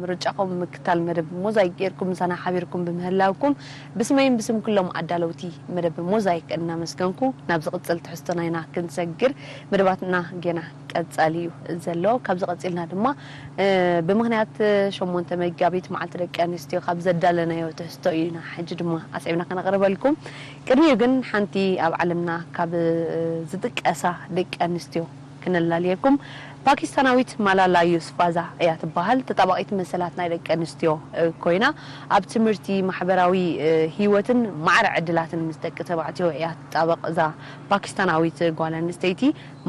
ምርጫኹም ምክታል መደብ ሞዛይክ ጌርኩም ምሳና ሓቢርኩም ብምህላውኩም ብስመይን ብስም ኩሎም ኣዳለውቲ መደብ ሞዛይክ እናመስገንኩ፣ ናብ ዝቕጽል ትሕዝቶና ኢና ክንሰግር። መደባትና ጌና ቀጻሊ እዩ ዘሎ። ካብዚ ቀጺልና ድማ፣ እ፣ ብምኽንያት ሸሞንተ መጋቢት መዓልቲ ደቂ ኣንስትዮ ካብ ዘዳለናዮ ትሕዝቶ እዩ ኢና ሕጂ ድማ ኣስዒብና ከነቕርበልኩም። ቅድሚኡ ግን ሓንቲ ኣብ ዓለምና ካብ ዝጥቀሳ ደቂ ኣንስትዮ ክነላልየኩም። ፓኪስታናዊት ማላላ ዩስፋዛ እያ ትበሃል። ተጣባቒት መሰላት ናይ ደቂ ኣንስትዮ፣ እ፣ ኮይና፣ ኣብ ትምህርቲ፣ ማሕበራዊ፣ እ፣ ህይወትን ማዕረ ዕድላትን ምስ ደቂ ተባዕትዮ እያ ትጣበቕ። እዛ ፓኪስታናዊት ጓል ኣንስተይቲ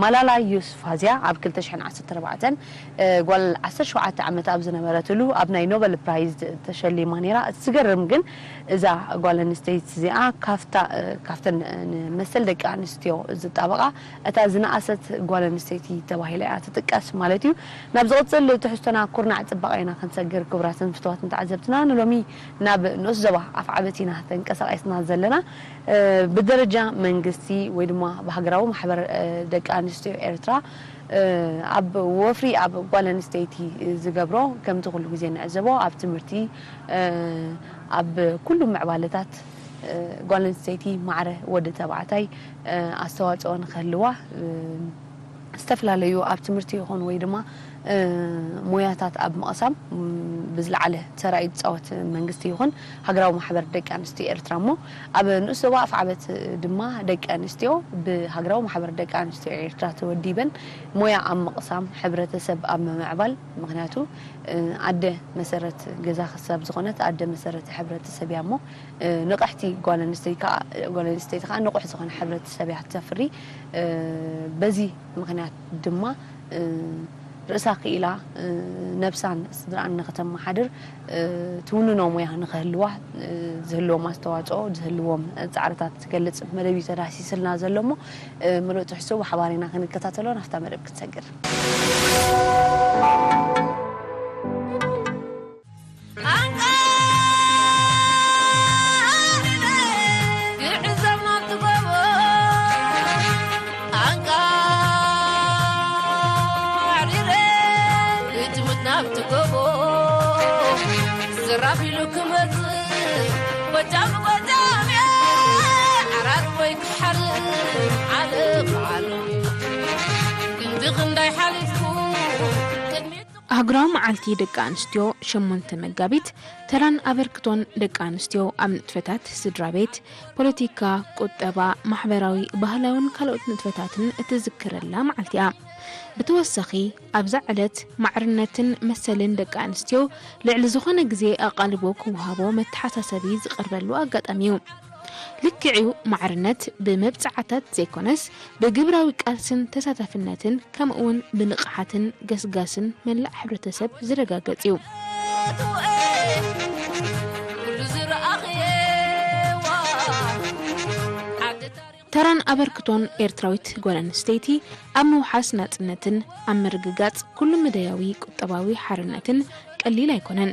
ማላላ ዩስፋዝያ ኣብ ክልተ ሽሕን ዓሰርተ ኣርባዕተን፣ እ፣ ጓል ዓሰርተ ሸውዓተ ዓመት ኣብ ዝነበረትሉ ኣብ ናይ ኖበል ፕራይዝ ተሸሊማ ነይራ። እቲ ዝገርም ግን እዛ ጓል ኣንስተይቲ እዚኣ ካፍታ፣ እ፣ ካፍተን ንመሰል ደቂ ኣንስትዮ ዝጣበቓ እታ ዝነኣሰት ጓል ኣንስተይቲ ተባሂላ እያ ትጥቀስ ማለት እዩ። ናብ ዝቕጽል ትሕዝቶና ኩርናዕ ጽባቐ ኢና ክንሰግር። ክቡራትን ፍቱዋትን ተዓዘብትና፣ ንሎሚ ናብ ንኡስ ዞባ ኣፍዓበት ኢና ተንቀሳቒስና ዘለና። እ፣ ብደረጃ መንግስቲ ወይ ድማ ብሃገራዊ ማሕበር፣ እ፣ ደቂ ኣንስትዮ ኤርትራ፣ እ፣ ኣብ ወፍሪ ኣብ ጓል ኣንስተይቲ ዝገብሮ፣ ከምቲ ኩሉ ግዜ ንዕዘቦ፣ ኣብ ትምህርቲ፣ እ፣ ኣብ ኩሉ ምዕባለታት፣ እ፣ ጓል ኣንስተይቲ ማዕረ ወዲ ተባዕታይ፣ እ፣ ኣስተዋጽኦ ንክህልዋ፣ እ፣ ዝተፈላለዩ ኣብ ትምህርቲ ይኹን ወይ ድማ፣ እ፣ ሞያታት ኣብ ምቕሳም፣ ም፣ ብዝለዓለ ተራ እዩ ዝጻወት መንግስቲ ይኹን ሃገራዊ ማሕበር ደቂ ኣንስትዮ ኤርትራ። እሞ ኣብ ንኡስ ዞባ ኣፍዓበት ድማ ደቂ ኣንስትዮ ብሃገራዊ ማሕበር ደቂ ኣንስትዮ ኤርትራ ተወዲበን ሞያ ኣብ ምቕሳም፣ ሕብረተሰብ ኣብ ምምዕባል፣ ምኽንያቱ፣ እ፣ ኣደ መሰረት ገዛ ክሳብ ዝኾነት ኣደ መሰረት ሕብረተሰብ እያ። እሞ፣ እ፣ ንቕሕቲ ጓል ኣንስተይቲ ከኣ፣ ጓል ኣንስተይቲ ከኣ ንቑሕ ዝኾነ ሕብረተሰብ እያ ተፍሪ። እ፣ በዚ ምኽንያት ድማ፣ እ፣ ርእሳ ክኢላ፣ እ፣ ነብሳን ስድራኣን ንኽተመሓድር፣ እ፣ ትውንኖ ሞያ ንኽህልዋ፣ እ፣ ዝህልዎም ኣስተዋጽኦ፣ ዝህልዎም ጻዕርታት ዝገልጽ መደብ እዩ ተዳህሲስልና ዘሎ። እሞ፣ እ፣ ምሉእ ትሕዝቶ ብሓባር ኢና ክንከታተሎ ናብታ መደብ ክትሰግር። ኣህጉራዊ መዓልቲ ደቂ ኣንስትዮ ሸሞንተ መጋቢት ተራን ኣበርክቶን ደቂ ኣንስትዮ ኣብ ንጥፈታት ስድራ ቤት፣ ፖለቲካ፣ ቁጠባ፣ ማሕበራዊ፣ ባህላውን ካልኦት ንጥፈታትን እትዝክረላ መዓልቲ እያ። ብተወሳኺ ኣብዛ ዕለት ማዕርነትን መሰልን ደቂ ኣንስትዮ ልዕሊ ዝኾነ ግዜ ኣቓልቦ ክወሃቦ መተሓሳሰቢ ዝቐርበሉ ኣጋጣሚ እዩ። ልክዕ'ዩ፣ ማዕርነት ብመብጽዓታት ዘይኮነስ ብግብራዊ ቃልስን ተሳታፍነትን ከምኡ'ውን ብንቕሓትን ገስጋስን መላእ ሕብረተሰብ ዝረጋገጽ እዩ። ተራን ኣበርክቶን ኤርትራዊት ጓል ኣንስተይቲ ኣብ ምውሓስ ናጽነትን ኣብ ምርግጋጽ ኩሉ መዳያዊ ቁጠባዊ ሓርነትን ቀሊል ኣይኮነን።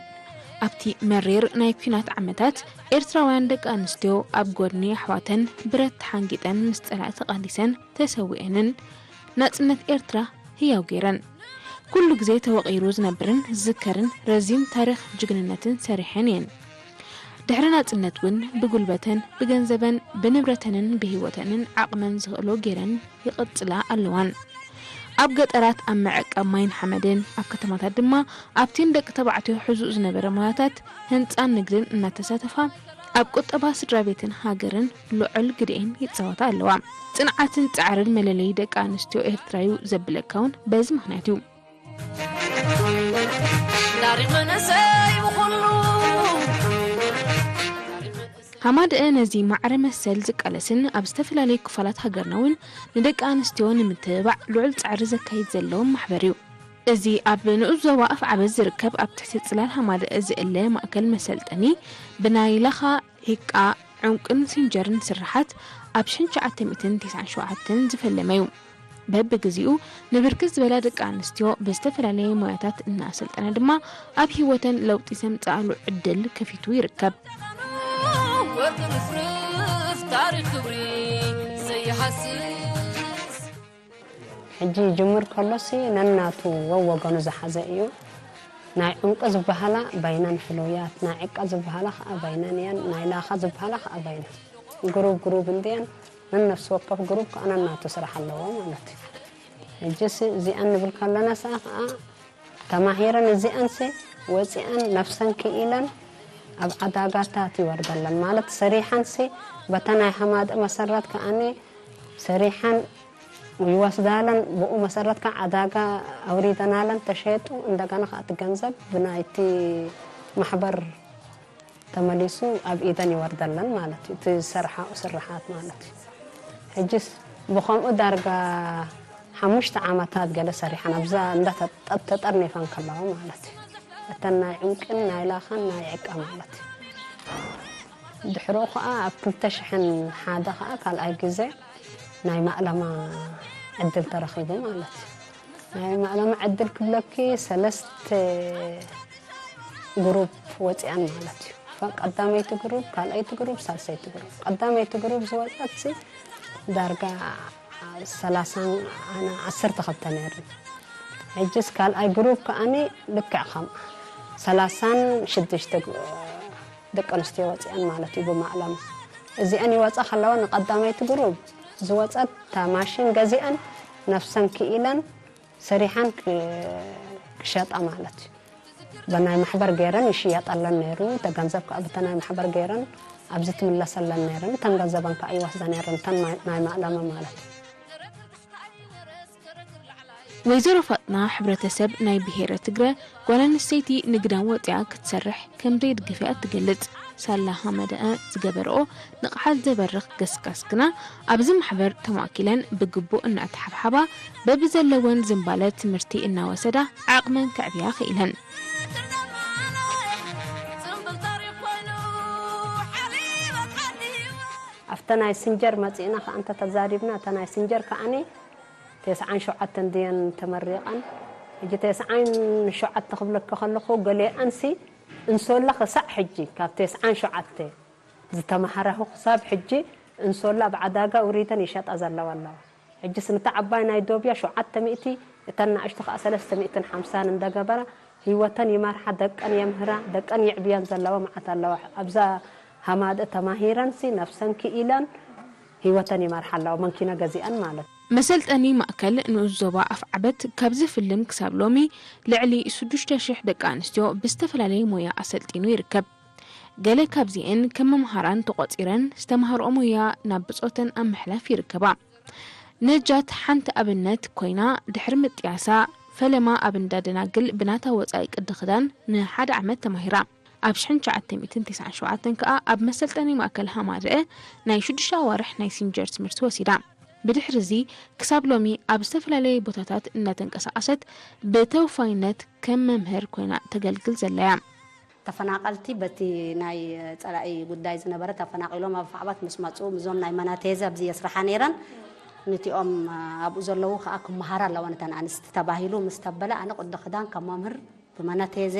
ኣብቲ መሪር ናይ ኲናት ዓመታት፣ ኤርትራውያን ደቂ ኣንስትዮ ኣብ ጎድኒ ኣሕዋተን ብረት ተሓንጊጠን ምስ ጸላኢ ተቓሊሰን ተሰዊኤንን ናጽነት ኤርትራ ህያው ገይረን ኩሉ ግዜ ተወቒሩ ዝነብርን ዝዝከርን ረዚን ታሪኽ ጅግንነትን ሰሪሐን እየን። ድሕሪ ናጽነት እውን ብጉልበተን፣ ብገንዘበን፣ ብንብረተንን ብህይወተንን ዓቕመን ዝኽእሎ ገይረን ይቕጽላ ኣለዋን። ኣብ ገጠራት ኣብ ምዕቃብ ማይን ሓመድን፣ ኣብ ከተማታት ድማ ኣብቲ ንደቂ ተባዕትዮ ሕዙእ ዝነበረ ሞያታት ህንጻን ንግድን እናተሳተፋ፣ ኣብ ቁጠባ ስድራ ቤትን ሃገርን ልዑል ግደኤን ይጻወታ ኣለዋ። ጽንዓትን ጻዕርን መለለዪ ደቂ ኣንስትዮ ኤርትራ እዩ ዘብለካ እውን በዚ ምኽንያት እዩ። ዳሪመ ነሰይ ብኹሉ ሃማደአ ነዚ ማዕረ መሰል ዝቃለስን ኣብ ዝተፈላለዩ ክፋላት ሃገርና እውን ንደቂ ኣንስትዮ ንምትብባዕ ልዑል ጻዕሪ ዘካይድ ዘሎ ማሕበር እዩ። እዚ ኣብ ንኡስ ዞባ ኣፍዓበት ዝርከብ ኣብ ትሕቲ ጽላል ሃማደአ ዝእለ ማእከል መሰልጠኒ ብናይ ላኻ፣ ዒቃ፣ ዕንቁን ሲንጀርን ስርሓት ኣብ ሽሕን ትሽዓተ ሚእትን ተስዓን ሸውዓተን ዝፈለመ እዩ። በብግዜኡ ንብርክት ዝበላ ደቂ ኣንስትዮ ብዝተፈላለየ ሞያታት እናኣሰልጠነ ድማ ኣብ ህይወተን ለውጢ ዘምጽኣሉ ዕድል ከፊቱ ይርከብ። ሕጂ ይጅምር ከሎሲ ነናቱ ወወገኑ ዝሓዘ እዩ። ናይ ዑንቂ ዝበሃላ በይነን ፍሉያት፣ ናይ ዕቃ ዝበሃላ ከዓ በይነን እየን፣ ናይ ላኻ ዝበሃላ ከዓ በይነን። ግሩብ ግሩብ እንድየን፣ ነነፍሲ ወከፍ ግሩብ ከዓ ነናቱ ስራሕ ኣለዎ ማለት እዩ። ሕጂስ እዚኣን ንብል ከለና ሰዓ ከዓ ተማሂረን እዚኣንሲ ወፂኣን ነፍሰን ክኢለን ኣብ ዓዳጋታት ይወርደለን ማለት ሰሪሓንሲ በታ ናይ ሃማደ መሰረት ከዓኒ ሰሪሓን ይወስዳለን። ብኡ መሰረት ከዓ ዓዳጋ ኣውሪደናለን ተሸጡ። እንደገና ከዓ እቲ ገንዘብ ብናይቲ ማሕበር ተመሊሱ ኣብ ኢደን ይወርደለን ማለት እዩ። እቲ ዝሰርሓኡ ስርሓት ማለት እዩ። ሕጅስ ብኸምኡ ዳርጋ ሓሙሽተ ዓመታት ገለ ሰሪሓን ኣብዛ እንዳተጠርኒፈን ከለዋ ማለት እዩ። እተን ናይ ዕንቅን ናይ ላኻን ናይ ዕቃ ማለት እዩ። ድሕሪኡ ከዓ ኣብ ክልተ ሽሕን ሓደ ከዓ ካልኣይ ግዜ ናይ ማእለማ ዕድል ተረኺቡ ማለት እዩ። ናይ ማእለማ ዕድል ክብለኪ ሰለስተ ግሩፕ ወፂኣን ማለት እዩ። ፈ-፣ ቀዳመይቲ ግሩፕ፣ ካልኣይቲ ግሩፕ፣ ሳልሰይቲ ግሩፕ። ቀዳመይቲ ግሩፕ ዝወፀት ሲ ዳርጋ ሰላሳን ኣነ ዓሰርተ ክልተ ነይሩ። ሕጅስ ካልኣይ ግሩፕ ከኣኒ ልክዕ ከምኣ ሰላሳን ሽዱሽተ ግ-፣ ደቂ ኣንስትዮ ወፂኣን ማለት እዩ ብማእለማ። እዚአን ይወፃ ከለዋ ንቀዳመይቲ ግሩፕ ዝወፀት እታ ማሽን ገዚአን ነፍሰን ክኢለን ሰሪሓን ክ-፣ ክሸጣ ማለት እዩ። በናይ ማሕበር ገይረን ይሽየጠለን ነይሩ። እተ ገንዘብ ከዓ ብተ ናይ ማሕበር ገይረን ኣብዚ ትምለሰለን ነይረን። እተን ገንዘበን ከዓ ይወስዳ ነይረን፣ እተን ናይ፣ ናይ ማእለማ ማለት እዩ። ወይዘሮ ፋጥና ሕብረተሰብ ናይ ብሄረ ትግረ ጓል ኣንስተይቲ ንግዳም ወፂኣ ክትሰርሕ ከም ደይድግፍያ ትገልፅ። ሳላ ሃመደአ ዝገበርኦ ንቕሓት ዘበርኽ ገስጋስ ግና ኣብዚ ማሕበር ተማእኪለን ብግቡእ እናተሓብሓባ በብዘለወን ዝንባለ ትምህርቲ እናወሰዳ ዓቕመን ከዕብያ ክኢለን። ኣብተ ናይ ስንጀር መፂእና ከዓ እንተ ተዛሪብና እተ ናይ ስንጀር ከዓኒ ተስዓን ሸውዓተን ድየን ተመሪቐን። ሕጂ ተስዓን ሸውዓተ ክብለኪ ከለኹ ገሊኣንሲ እንሶላ ክሳዕ ሕጂ ካብ ተስዓን ሸውዓተ ዝተመሃራሁ ክሳብ ሕጂ እንሶላ ኣብ ዓዳጋ ውሪደን ይሸጣ ዘለዋ ኣለዋ። ሕጅስ ንታ ዓባይ ናይ ዶብያ ሸውዓተ ሚእቲ እተን ንኣሽቱ ከዓ ሰለስተ ሚእትን ሓምሳን እንደገበራ ህይወተን ይመርሓ፣ ደቀን የምህራ፣ ደቀን ይዕብያን ዘለዋ መዓት ኣለዋ። ኣብዛ ሃማደ ተማሂረንሲ ነብሰን ክኢለን ህይወተን ይመርሓ ኣለዋ፣ መንኪና ገዚአን ማለት። መሰልጠኒ ማእከል ንኡስ ዞባ ኣፍዓበት ካብ ዝፍልም ክሳብ ሎሚ ልዕሊ ሽዱሽተ ሽሕ ደቂ ኣንስትዮ ብዝተፈላለየ ሞያ ኣሰልጢኑ ይርከብ። ገለ ካብዚኤን ከም መምሃራን ተቖጺረን ዝተማህርኦ ሞያ ናብ ብጾተን ኣብ ምሕላፍ ይርከባ። ነጃት ሓንቲ ኣብነት ኮይና ድሕሪ ምጥያሳ ፈለማ ኣብ እንዳ ደናግል ብናታ ወጻኢ ቅዲ ክዳን ንሓደ ዓመት ተማሂራ። ኣብ ሽሕን ትሽዓተ ሚእትን ተስዓን ሸውዓተን ከኣ ኣብ መሰልጠኒ ማእከል ሃማደአ ናይ ሽዱሽተ ኣዋርሕ ናይ ሲንጀር ትምህርቲ ወሲዳ። ብድሕሪ እዚ ክሳብ ሎሚ ኣብ ዝተፈላለየ ቦታታት እናተንቀሳቐሰት ብተወፋይነት ከም መምህር ኮይና ተገልግል ዘላ እያ። ተፈናቐልቲ በቲ ናይ ጸላኢ ጉዳይ ዝነበረ ተፈናቒሎም ኣብ ፋዕባት ምስ መጹ፣ ምዞም ናይ መናቴዘ ኣብዚ የስርሓ ነይረን። ንቲኦም ኣብኡ ዘለዉ ከኣ ክመሃራ ኣለወን እተን ኣንስቲ ተባሂሉ ምስ ተበለ፣ ኣነ ቅዲ ክዳን ከም መምህር ብመነቴዘ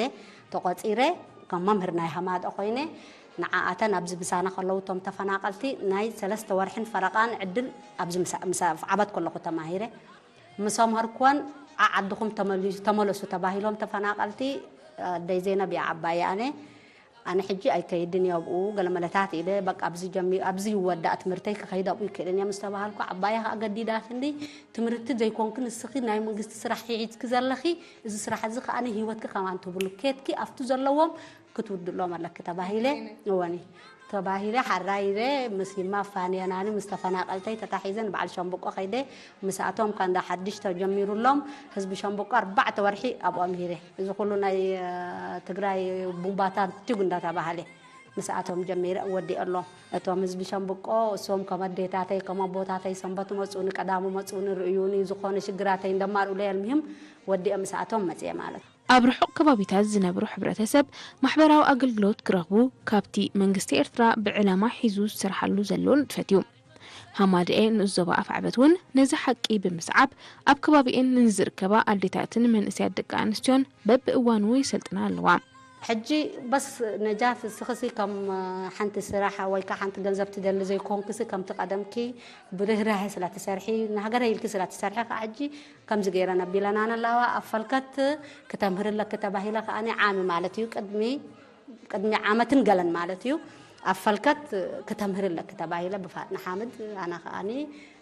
ተቖጺረ ከም መምህር ናይ ሃማጦ ኮይነ ንዓኣተን ኣብዚ ምሳና ከለዉ እቶም ተፈናቐልቲ ናይ ሰለስተ ወርሕን ፈረቓን ዕድል ኣብዚ ምስ ምስ ኣፍዓበት ከለኹ ተማሂረ። ምስ ኣምሀርኩወን ዓዓድኹም ተመልሱ ተመለሱ ተባሂሎም ተፈናቐልቲ ኣደይ ዜነብ እያ ዓባየ ኣነ ኣነ ሕጂ ኣይከይድን እየ ኣብኡ ገለመለታት ኢለ በቃ ኣብዚ ጀሚ ኣብዚ ይወዳእ ትምህርተይ ክኸይድ ኣብኡ ይክእልን እየ ምስ ተባሃልኩ ዓባየ ከዓ ገዲዳትኒ ትምህርቲ ዘይኮንኪ ንስኺ ናይ መንግስቲ ስራሕ ሒዝኪ ዘለኺ እዚ ስራሕ እዚ ከዓ ንሂወትኪ ከማን ትብሉ ኬድኪ ኣብቲ ዘለዎም ክትውድሎም ኣለኪ ተባሂለ እወኒ ተባሂለ ሓራይ ኢለ ምስ ይማ ፋንየናኒ ምስ ተፈናቀልተይ ተታሒዘ ንበዓል ሸምብቆ ከይደ ምስኣቶም ከንዳ ሓድሽ ተጀሚሩሎም ህዝቢ ሸምብቆ ኣርባዕተ ወርሒ ኣብኦም ሂረ እዚ ኩሉ ናይ ትግራይ ቡምባታት ቲጉ እንዳተባሃለ ምስኣቶም ጀሚረ ወዲኦሎም እቶም ህዝቢ ሸምብቆ እሶም ከም ኣዴታተይ ከም ኣቦታተይ ሰንበት መፁኒ ቀዳሙ መፁኒ ርእዩኒ ዝኾነ ሽግራተይ እንደማርኡለይ ኣልምሂም ወዲኦ ምስኣቶም መፅየ ማለት ኣብ ርሑቕ ከባቢታት ዝነብሩ ሕብረተሰብ ማሕበራዊ ኣገልግሎት ክረኽቡ ካብቲ መንግስቲ ኤርትራ ብዕላማ ሒዙ ዝሰርሓሉ ዘሎ ንጥፈት እዩ። ሃማደኤ ንኡስ ዞባ ኣፍዓበት እውን ነዚ ሓቂ ብምስዓብ ኣብ ከባቢኤን ንዝርከባ ኣዴታትን መንእሰያት ደቂ ኣንስትዮን በብእዋኑ የሰልጥና ኣለዋ። ሕጂ በስ ነጃት፣ እስኽሲ ከም ሓንቲ ስራሕ ወይ ከዓ ሓንቲ ገንዘብ ትደሊ ዘይኮንክሲ፣ ከምቲ ቀደምኪ ብርህራሄ ስለ ትሰርሒ፣ ንሃገረ ኢልኪ ስለ ትሰርሒ ከዓ ሕጂ ከምዚ ገይረን ኣቢለናን ኣለዋ። ኣብ ፈልከት ክተምህሪ ኣለኪ ተባሂለ ከኣኒ ዓሚ ማለት እዩ፣ ቅድሚ ቅድሚ ዓመትን ገለን ማለት እዩ። ኣብ ፈልከት ክተምህሪ ኣለኪ ተባሂለ ብፋጥና ሓምድ፣ ኣነ ከኣኒ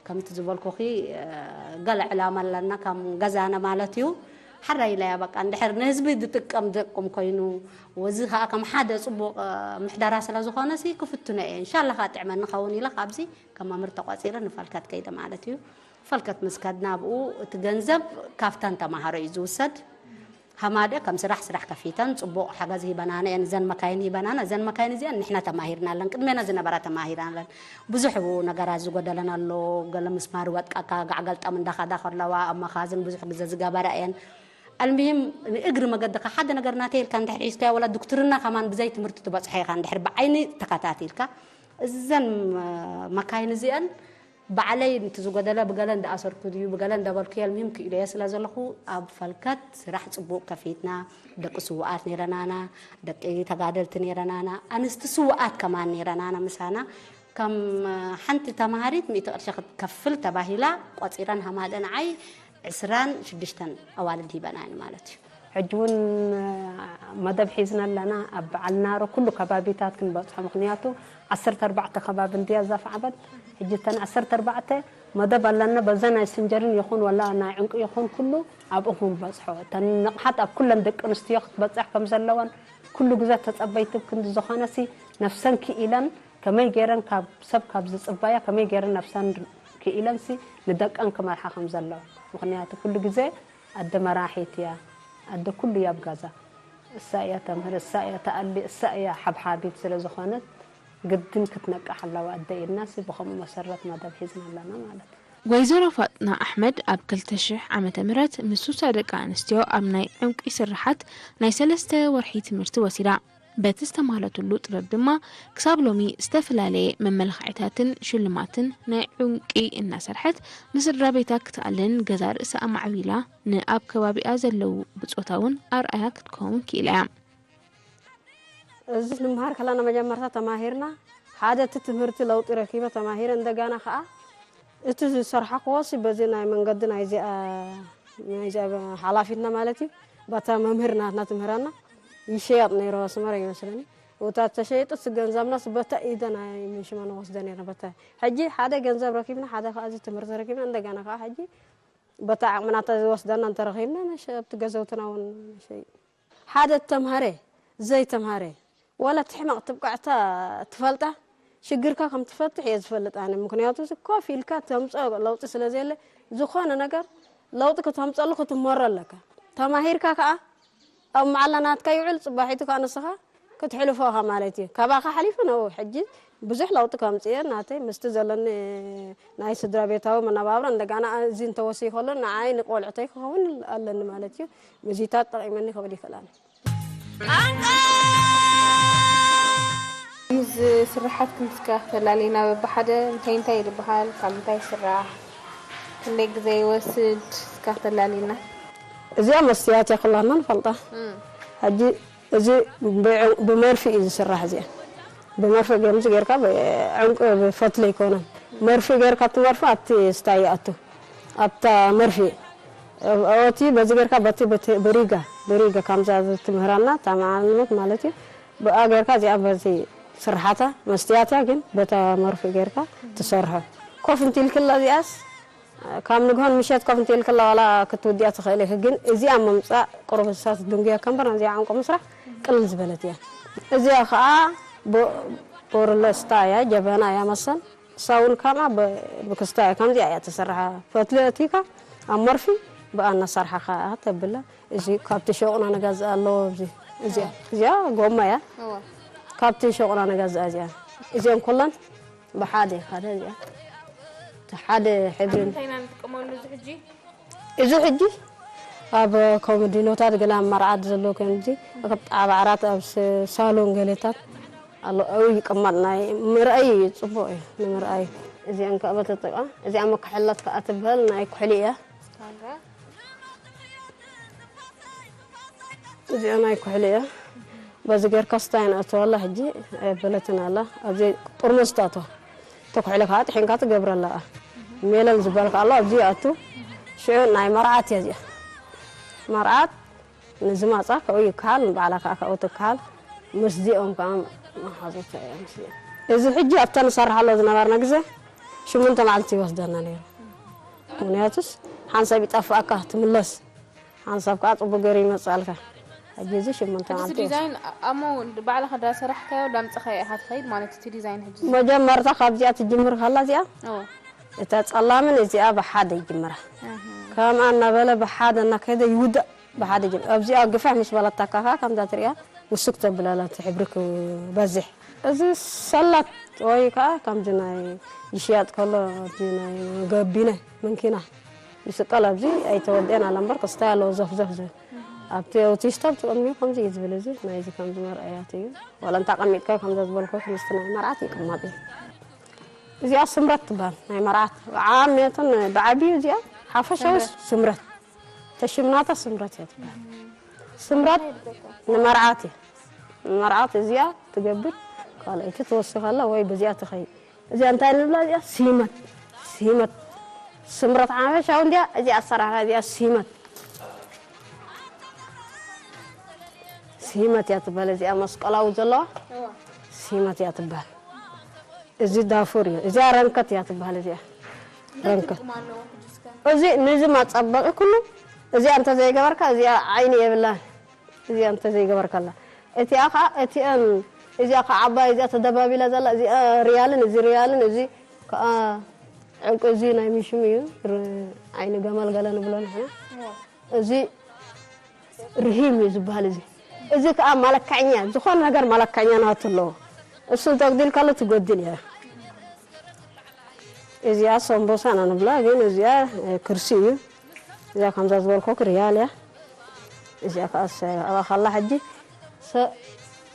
ከምቲ ዝበልኩኺ፣ እ፣ ገለ ዕላማ ኣለና ከም ገዛና ማለት እዩ። ሓራይ ኢለያ በቃ፣ እንድሕር ንህዝቢ ዝጥቀም ዘቁም ኮይኑ፣ ወዚ ከኣ ከም ሓደ ጽቡቕ፣ እ፣ ምሕደራ ስለ ዝኾነ ሲ ክፍትኖ እየ። እንሻላ ከኣ ጥዕመኒ ኸውን ኢለ ካብዚ ከም መምህር ተቋጺረ ንፈልከት ከይደ ማለት እዩ። ፈልከት ምስ ከድና ኣብኡ እቲ ገንዘብ ካብተን ተማሃሮ እዩ ዝውሰድ። ሃማደ ከም ስራሕ፣ ስራሕ ከፊተን ጽቡቕ ሓገዝ ሂበናና እየን። እዘን መካይን ሂበናና፣ እዘን መካይን እዚኣን ንሕና ተማሂርናለን፣ ቅድሜና ዝነበራ ተማሂርናለን። ብዙሕ ነገራት ዝጎደለን ኣሎ። ገለ ምስማር ወጥቀካ፣ ጋዕ ገልጠም እንዳኸዳ ከለዋ ኣብ መኻዝን ብዙሕ ግዜ ዝገበራ እየን። ኣልምሂም ንእግሪ መገድኻ ሓደ ነገር ናተይ ኢልካ እንድሕር ሒዝካዮ፣ ወላ ዱክትርና ከማን ብዘይ ትምህርቲ ትበጽሖ ኢኻ፣ እንድሕር ብዓይኒ ተኸታቲልካ። እዘን መካይን እዚኣን ባዕለይ፣ ነቲ ዝጎደለ ብገለ እንዳኣሰርኩ ድዩ ብገለ እንዳበልኩ፣ የልምሂም ክኢለዮ ስለ ዘለኹ፣ ኣብ ፈልከት ስራሕ ጽቡቕ ከፊትና፣ ደቂ ስዉኣት ነይረናና፣ ደቂ ተጋደልቲ ነይረናና፣ ኣንስቲ ስዉኣት ከማን ነይረናና ምሳና። ከም ሓንቲ ተማሃሪት ሚእቲ ቅርሺ ክትከፍል ተባሂላ ቆጺረን ሃማደ ንዓይ ዕስራን ሽዱሽተን ኣዋልድ ሂበናኒ ማለት እዩ። ሕጂ እውን መደብ ሒዝና ኣለና። ኣብ በዓል ናሮ ኩሉ ከባቢታት ክንበጽሖ፣ ምኽንያቱ ዓሰርተ ኣርባዕተ ከባቢ እንድያ እዛ ፋዕበል። ሕጂ እተን ዓሰርተ ኣርባዕተ መደብ ኣለና። በዛ ናይ ስንጀርን ይኹን ወላ ናይ ዕንቂ ይኹን ኩሉ ኣብኡ ክንበጽሖ። እተን ንቕሓት ኣብ ኩለን ደቂ ኣንስትዮ ክትበጽሕ ከም ዘለወን ኩሉ ግዜ ተጸበይቲ ክንዲ ዝኾነሲ፣ ነፍሰን ክኢለን ከመይ ገይረን ካብ ሰብ ካብ ዝጽበያ ከመይ ገይረን ነፍሰን ክኢለንሲ ንደቀን ክመርሓ ከም ዘለዋ። ምኽንያቱ ኩሉ ግዜ ኣደ መራሒት እያ፣ ኣደ ኩሉ እያ ኣብ ገዛ። እሳ እያ ተምህር፣ እሳ እያ ተኣሊ፣ እሳ እያ ሓብሓቢት ስለ ዝኾነት ግድን ክትነቅሕ ኣለዋ ኣደ ኢልናሲ ብኸምኡ መሰረት መደብ ሒዝና ኣለና ማለት እዩ። ወይዘሮ ፋጥና ኣሕመድ ኣብ ክልተ ሽሕ ዓመተ ምህረት ምስ ሱሳ ደቂ ኣንስትዮ ኣብ ናይ ዕንቂ ስርሓት ናይ ሰለስተ ወርሒ ትምህርቲ ወሲዳ። በቲ ዝተማህረትሉ ጥበብ ድማ ክሳብ ሎሚ ዝተፈላለየ መመላኽዒታትን ሽልማትን ናይ ዕንቂ እናሰርሐት ንስድራ ቤታ ክትኣልን ገዛ ርእሳ ኣማዕቢላ ንኣብ ከባቢኣ ዘለዉ ብጾታ እውን ኣርኣያ ክትከውን ክኢላ እያ። እዚ ንምሃር ከለና መጀመርታ ተማሂርና ሓደ እቲ ትምህርቲ ለውጢ ረኪበ ተማሂረ፣ እንደገና ከኣ እቲ ዝሰርሓክዎሲ በዚ ናይ መንገዲ ናይዚኣ ናይዚኣ ሓላፊትና ማለት እዩ፣ በታ መምህር ናትና ትምህረና ይሸየጥ ነይሩ ኣስመራ ይመስለኒ። እታ ተሸይጡ እቲ ገንዘብናስ በታ ኢደ ናይ ምንሽማ ንወስደ ነይርና። በታ ሕጂ ሓደ ገንዘብ ረኪብና፣ ሓደ ከኣ እዚ ትምህርቲ ረኪብና፣ እንደገና ከኣ ሕጂ በታ ዓቕምና እተ ዝወስደና እንተረኺብና ነሸ-፣ ኣብቲ ገዘውትና እውን ነሸይ። ሓደ ተምሃረ ዘይተምሃረ ዋላ እቲ ሕመቕ ትብቃዕታ ትፈልጣ ሽግርካ ከም ትፈትሕ እየ ዝፈልጥ ኣነ። ምክንያቱ እዚ ኮፍ ኢልካ ተምፅኦ ለውጢ ስለ ዘየለ ዝኾነ ነገር ለውጢ ክተምፀሉ ክትመሮ ኣለካ። ተማሂርካ ከዓ ኣብ መዓላ ናትካ ይውዕል፣ ፅባሒቱ ከዓ ንስኻ ክትሕልፎ ኢኻ ማለት እዩ። ካባኻ ሓሊፉ ነው ሕጂ ብዙሕ ለውጢ ከምፅእ እየ ናተይ ምስቲ ዘለኒ ናይ ስድራ ቤታዊ መነባብሮ እንደገና እዚ እንተወስይ ከሎ ንዓይ ንቆልዕተይ ክኸውን ኣለኒ ማለት እዩ። ምዚታት ጠቒመኒ ክብል ይኽእል ኣነ። እዚ ስርሓት ክንዲ እስከ ክተላልይና በብሓደ እንታይ እንታይ ይበሃል? ካብ ምንታይ ይስራሕ? ክንደይ ግዜ ይወስድ? እስከ ክተላልይና። እዚኣ መስትያት እያ ኩላትና ንፈልጣ። ሕጂ እዚ ብመርፊ እዩ ዝስራሕ። እዚኣ ብመርፊ ገምዚ ጌርካ ዕንቁ ብፈትለ ይኮነን። መርፊ ጌርካ ኣብቲ መርፊ ኣብቲ ስታይ ይኣቱ ኣብታ መርፊ ኦቲ በዚ ጌርካ በቲ በቲ ብሪጋ ብሪጋ ከምዛ ትምህራና ተማዓልመት ማለት እዩ። ብኣ ጌርካ እዚኣ በዚ ስርሓታ መስትያትያ ግን በታ መርፊ ጌርካ ትሰርሖ። ኮፍ እንቲልክላ እዚኣስ ካብ ንግሆን ምሸት ኮፍ እንቲልክላ ዋላ ክትውድያ ትኽእል ኢኺ። ግን እዚኣ ምምፃእ ቁሩብ እንስሳት ድንጉያ ከምበር እዚኣ ዕንቁ ምስራሕ ቅልል ዝበለት እያ። እዚኣ ከዓ ቦርለስታ እያ፣ ጀበና እያ መሰል። እሳ እውን ከምኣ ብክስታ እያ፣ ከምዚኣ እያ ተሰርሓ። ፈትሊ ኣእቲካ ኣብ መርፊ ብኣ እናሰርሓኻ ተብላ። እዚ ካብቲ ሸቑና ንገዝእ ኣለዎ። እዚ እዚኣ እዚኣ ጎማ እያ። እወ። ካብቲ ሸቑና ንገዝኣ እዚኣ። እዚኦም ኩለን ብሓደ ሓደ እዚኣ። እቲ ሓደ ሕብሪ እንታይ ኢና ንጥቀመሉ እዚ ሕጂ? እዚ ሕጂ ኣብ ኮመዲኖታት ገለ ኣብ መርዓት ዘሎ ከምዚ ኣብ ጣባዕራት ኣብ ስ-፣ ሳሎን ገለታት ኣሎ። ኣብኡ ይቅመጥ ናይ ምርኣይ እዩ፣ ጽቡቕ እዩ ንምርኣይ። እዚኣን ከኣ በተጠቃ እዚኣ መክሐላት ከኣ ትበሃል ናይ ኩሕሊ እያ። እዚኣ ናይ ኩሕሊ እያ። በዚ ጌርካ ስታይ ንኣትወላ ሕጂ ኣይበለትን ኣላ። ኣብዚ ጥርሙዝ ትኣትዋ። ተኩሒለ ከዓ ጥሒንካ ትገብረላ። ሜለል ዝበል ከዓ ኣሎ፣ ኣብዚ ይኣቱ። ሽዑ ናይ መርዓት እያ እዚኣ። መርዓት ንዝመጻ ካብኡ ይከሃል፣ ንባዕላ ከዓ ካብኡ ትከሃል። ምስዚኦም ከዓ መሓዙት እዮም ምስዚኦም። እዚ ሕጂ ኣብታ ንሰርሓሎ ዝነበርና ግዜ ሽሙንተ መዓልቲ ይወስደና ነይሩ። ምኽንያቱስ ሓንሳብ ይጠፍኣካ ትምለስ፣ ሓንሳብ ከዓ ጽቡቅ ገይሩ ይመጽኣልካ። ሕጂ እዚ ሽሙንተ ሕጂ እቲ መዓልቲ ይወስድ። ዲዛይን ኣሞ ባዕልኻ ዳሰራሕካዮ ዳምጽኻዮ ኢኻ ትኸይድ ማለት እቲ ዲዛይን ሕጂ እዚ? መጀመርታ ካብዚኣ ትጅምር ከላ እዚኣ እወ። እታ ጸላምን እዚኣ ብሓደ ይጅምራ። ከምኣ እናበለ ብሓደ እናከደ ይውዳእ። ብሓደ ይጅምር። ኣብዚኣ ግፍሕ ምስ በለታካ ከዓ ከምዛ ትሪኣ ውስክ ተብለላ እቲ ሕብሪ ክበዝሕ። እዚ ሰላት ወይ ከዓ ከምዚ ናይ ይሽያጥ ከሎ ኣብዚ ናይ ገቢነ መንኪና ይስቀል። ኣብዚ ኣይተወድኤን ኣላ እምበር ክስታይ ኣለዎ ዘፍዘፍ ዝብል። ኣብቲ እቲ ስቶብ ትቕድሚኡ ከምዚ እዩ ዝብል። እዚ ናይዚ ከምዚ መርኣያት እዩ። ዋላ እንተ ኣቐሚጥካዮ ከምዛ ዝበልኩ ምስቲ ናይ መርዓት ይቅመጥ እዩ። እዚኣ ስምረት ትበሃል ናይ መርዓት። ዓሚያትን ብዓቢኡ እዚኣ ሓፈሻዊ ስምረት። ተሽምናታ ስምረት እያ ትበሃል። ስምረት ንመርዓት እያ። ንመርዓት እዚኣ ትገብር። ካልኣይቲ ትወስኸላ ወይ በዚኣ ትኸይድ። እዚኣ እንታይ ንብላ እዚኣ? ሲመት። ሲመት። ስምረት ሓፈሻዊ እንዲያ እዚኣ ኣሰራርሓ እዚኣ ሲመት። ሲመት እያ ትበሃል። እዚኣ መስቀላዊ ዘለዋ ሲመት እያ ትበሃል። እዚ ዳፉር እዩ። እዚኣ ረንከት እያ ትበሃል። እዚኣ ረንከት። እዚ ንዚ መጸበቂ ኩሉ እዚኣ እንተዘይገበርካ እዚኣ ዓይኒ የብላን። እዚኣ እንተዘይገበርካላ እቲኣ ከዓ እቲኣን እዚኣ ከዓ ዓባይ እዚኣ ተደባቢላ ዘላ እዚኣ ሪያልን እዚ ሪያልን እዚ ከዓ ዕንቁ እዚ ናይ ሚሽም እዩ። ር- ዓይኒ ገመል ገለ ንብሎ ንሕና። እዚ ርሂም እዩ ዝበሃል። እዚ እዚ ከዓ መለካኛ ዝኾነ ነገር መለካኛ ናቱ ኣለዎ። እሱ እንተጉዲል ከሎ ትጎድል እያ። እዚኣ ሰምቦሳ ኢና ንብላ፣ ግን እዚኣ እ፣ ክርሲ እዩ። እዚኣ ከምዛ ዝበልኮ ክርያል እያ። እዚኣ ከዓ ሰ- ኣብኣ ከላ ሕጂ ሰ-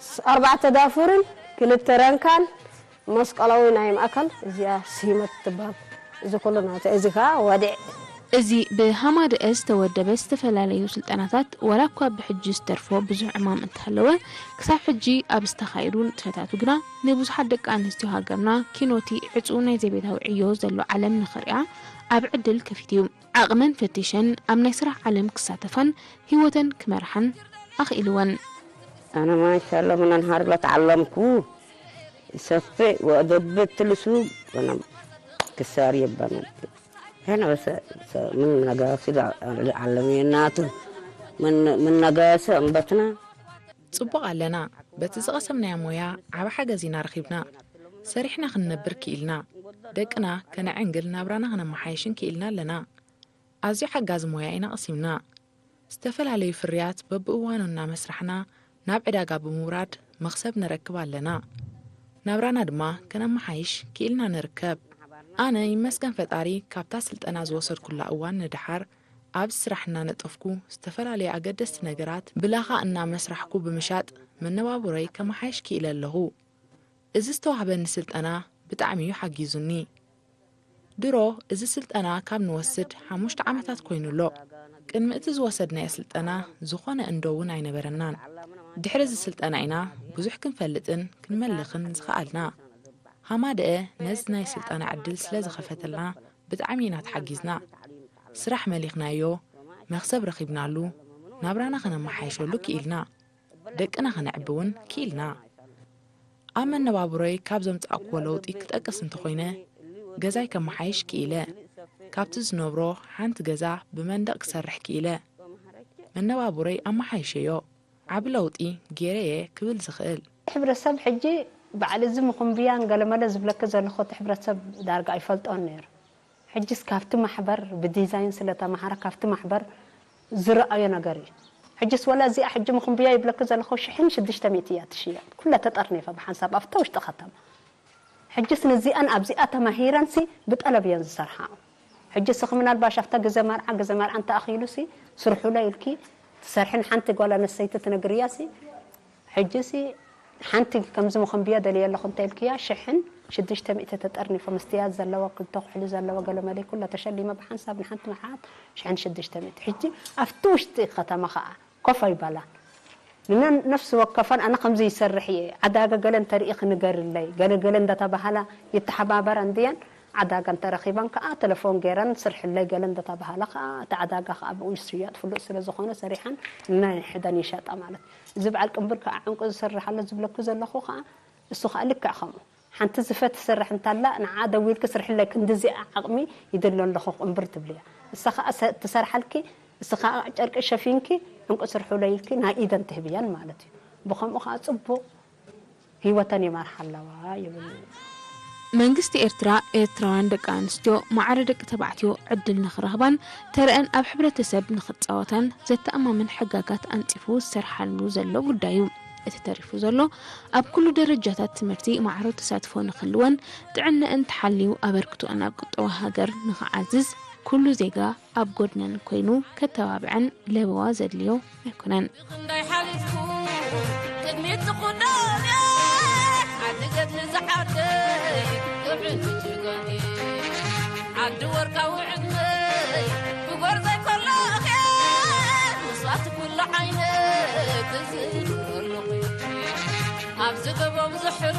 ስ- ኣርባዕተ ዳፉርን ክልተ ረንካን መስቀላዊ ናይ ማእከል እዚኣ ሲመት ትበሃል። እዚ ኩሉ ናተ እዚ ከዓ ወዲዕ እዚ ብሃማደኤ ዝተወደበ ዝተፈላለዩ ስልጠናታት ዋላ እኳ ብሕጂ ዝተርፎ ብዙሕ ዕማም እንተሃለወ ክሳብ ሕጂ ኣብ ዝተኻየዱ ንጥፈታቱ ግና ንብዙሓት ደቂ ኣንስትዮ ሃገርና ኪኖቲ ዕፁ ናይ ዘቤታዊ ዕዮ ዘሎ ዓለም ንኽሪኣ ኣብ ዕድል ከፊቱ እዩ። ዓቕመን ፈቲሸን ኣብ ናይ ስራሕ ዓለም ክሳተፋን ህይወተን ክመርሓን ኣኽኢልወን። أنا ما شاء الله من أنهار لا تعلمكو سفي وأدبت لسو أنا كساري بنا هنا بس من نقاصي علميناتو من من نقاصي أنبتنا ጽቡቕ ኣለና። በቲ ዝቐሰምናዮ ሞያ ዓቢ ሓገዝ ኢና ረኺብና። ሰሪሕና ክንነብር ክኢልና። ደቅና ከነዕንግል ናብራና ከነመሓይሽን ክኢልና ኣለና። ኣዝዩ ሓጋዚ ሞያ ኢና ቀሲምና። ዝተፈላለዩ ፍርያት በብእዋኑ እናመስራሕና ናብ ዕዳጋ ብምውራድ መኽሰብ ንረክብ ኣለና። ናብራና ድማ ከነመሓይሽ ክኢልና ንርከብ። ኣነ ይመስገን ፈጣሪ ካብታ ስልጠና ዝወሰድኩላ እዋን ንደሓር ኣብዚ ስራሕ እናነጠፍኩ ዝተፈላለዩ ኣገደስቲ ነገራት ብላኻ እናመስራሕኩ ብምሻጥ መነባብሮይ ከመሓይሽ ክኢለ ኣለኹ። እዚ ዝተዋህበኒ ስልጠና ብጣዕሚ እዩ ሓጊዙኒ። ድሮ እዚ ስልጠና ካብ ንወስድ ሓሙሽተ ዓመታት ኮይኑ ኣሎ። ቅድሚ እቲ ዝወሰድናዮ ስልጠና ዝኾነ እንዶ እውን ኣይነበረናን። ድሕሪ እዚ ስልጠና ኢና ብዙሕ ክንፈልጥን ክንመልኽን ዝኸኣልና። ሃማደኤ ነዚ ናይ ስልጠና ዕድል ስለ ዝኸፈተልና ብጣዕሚ ኢና ተሓጊዝና። ስራሕ መሊኽናዮ፣ መኽሰብ ረኺብናሉ፣ ናብራና ከነመሓይሸሉ ክኢልና። ደቅና ከነዕቢ እውን ክኢልና። ኣብ መነባብሮይ ካብ ዘምጻእክዎ ለውጢ ክጠቅስ እንተኾይነ፣ ገዛይ ከመሓይሽ ክኢለ። ካብቲ ዝነብሮ ሓንቲ ገዛ ብመንደቕ ክሰርሕ ክኢለ። መነባብሮይ ኣመሓይሸዮ። ዓቢ ለውጢ ገይረ እየ ክብል ዝኽእል። ሕብረተሰብ ሕጂ በዓል እዚ ምኹንብያን ገለመለ ዝብለኪ ዘለኹ እቲ ሕብረተሰብ ዳርጋ ኣይፈልጦን ነይሩ። ሕጅስ ካብቲ ማሕበር ብዲዛይን ስለ ተማሃረ ካብቲ ማሕበር ዝረኣዮ ነገር እዩ። ሕጅስ ወላ እዚኣ ሕጂ ምኹንብያ ይብለኪ ዘለኹ ሽሕን ሽዱሽተ ሚእቲ እያ ትሽየጥ ኩላ ተጠርኒፋ ብሓንሳብ ኣብታ ውሽጢ ከተማ። ሕጅስ ንዚኣን ኣብዚኣ ተማሂረንሲ ብጠለብ እየን ዝሰርሓ። ሕጂ ስኺ ምናልባሽ ኣብታ ግዘ መርዓ ግዘ መርዓ እንተኣኺሉሲ ስርሑለ ኢልኪ ትሰርሕን ሓንቲ ጓል ኣነስተይቲ ትነግርያሲ ሕጂሲ ሓንቲ ከምዚ መኾንብያ ደልየ ኣለኹ እንተ ኢልክያ ሽሕን ሽዱሽተ ሚእቲ ተጠርኒፎ ምስትያት ዘለዋ ክልተ ኩሕሊ ዘለዋ ገለመለይ ኩላ ተሸሊመ ብሓንሳብ ንሓንቲ መሓት ሽሕን ሽዱሽተ ሚእቲ ሕጂ ኣብቲ ውሽጢ ከተማ ኸዓ ኮፍ ኣይበላን። ንነን ነፍሲ ወከፈን ኣነ ከምዚ ይሰርሕ እየ፣ ዕዳጋ ገለ እንተርኢ ክንገርለይ፣ ገለ ገለ እንዳተባሃላ ይተሓባበራ እንድየን። ዕዳጋ እንተረኺበን ከዓ ተለፎን ገይረን ስርሕለይ ገለ እንዳተባሃላ ከዓ እቲ ዕዳጋ ከዓ ብኡ ይሽየጥ ፍሉጥ ስለ ዝኾነ ሰሪሐን ንነንሕደን ይሸጣ ማለት እዩ። እዚ በዓል ቅንብር ከዓ ዕንቁ ዝሰርሕ ኣሎ ዝብለኩ ዘለኹ ከዓ እሱ ከዓ ልክዕ ከምኡ። ሓንቲ ዝፈ ትሰርሕ እንታላ ንዓ ደዊልኪ ስርሕለይ ክንድዚኣ ዓቕሚ ይደሎ ኣለኹ ቅንብር ትብልያ። እሳ ከዓ ሰ-፣ ትሰርሓልኪ፣ እስ ከዓ ጨርቂ ሸፊንኪ ዕንቁ ስርሑለይ ኢልኪ ናይ ኢደን ትህብየን ማለት እዩ። ብኸምኡ ከዓ ጽቡቕ ህይወተን ይመርሓ ኣለዋ ይብል። መንግስቲ ኤርትራ ኤርትራውያን ደቂ ኣንስትዮ ማዕረ ደቂ ተባዕትዮ ዕድል ንኽረኽባን ተረአን ኣብ ሕብረተሰብ ንኽጻወታን ዘተኣማምን ሕጋጋት ኣንጺፉ ዝሰርሓሉ ዘሎ ጉዳይ እዩ። እቲ ተሪፉ ዘሎ ኣብ ኩሉ ደረጃታት ትምህርቲ ማዕሮ ተሳትፎ ንኽህልወን ጥዕነአን ተሓልዩ ኣበርክቶአን ኣብ ቁጠባ ሃገር ንኽዓዝዝ ኩሉ ዜጋ ኣብ ጎድነን ኮይኑ ከተባብዐን ለበዋ ዘድልዮ ኣይኮነን። ክንደይ ሓሊፍኩ ቅድሚት ትኹደን ዓዲ ገድሊ ዝዓደይ ክብዕን ምጅጋን ዓዲ ወርቃዊ ዕድመይ ክጎርዘይ ከለኸ ምስዋት ኩሉ ዓይነት ዝህሉ ኣብ ዝገቦም ዝሕሩ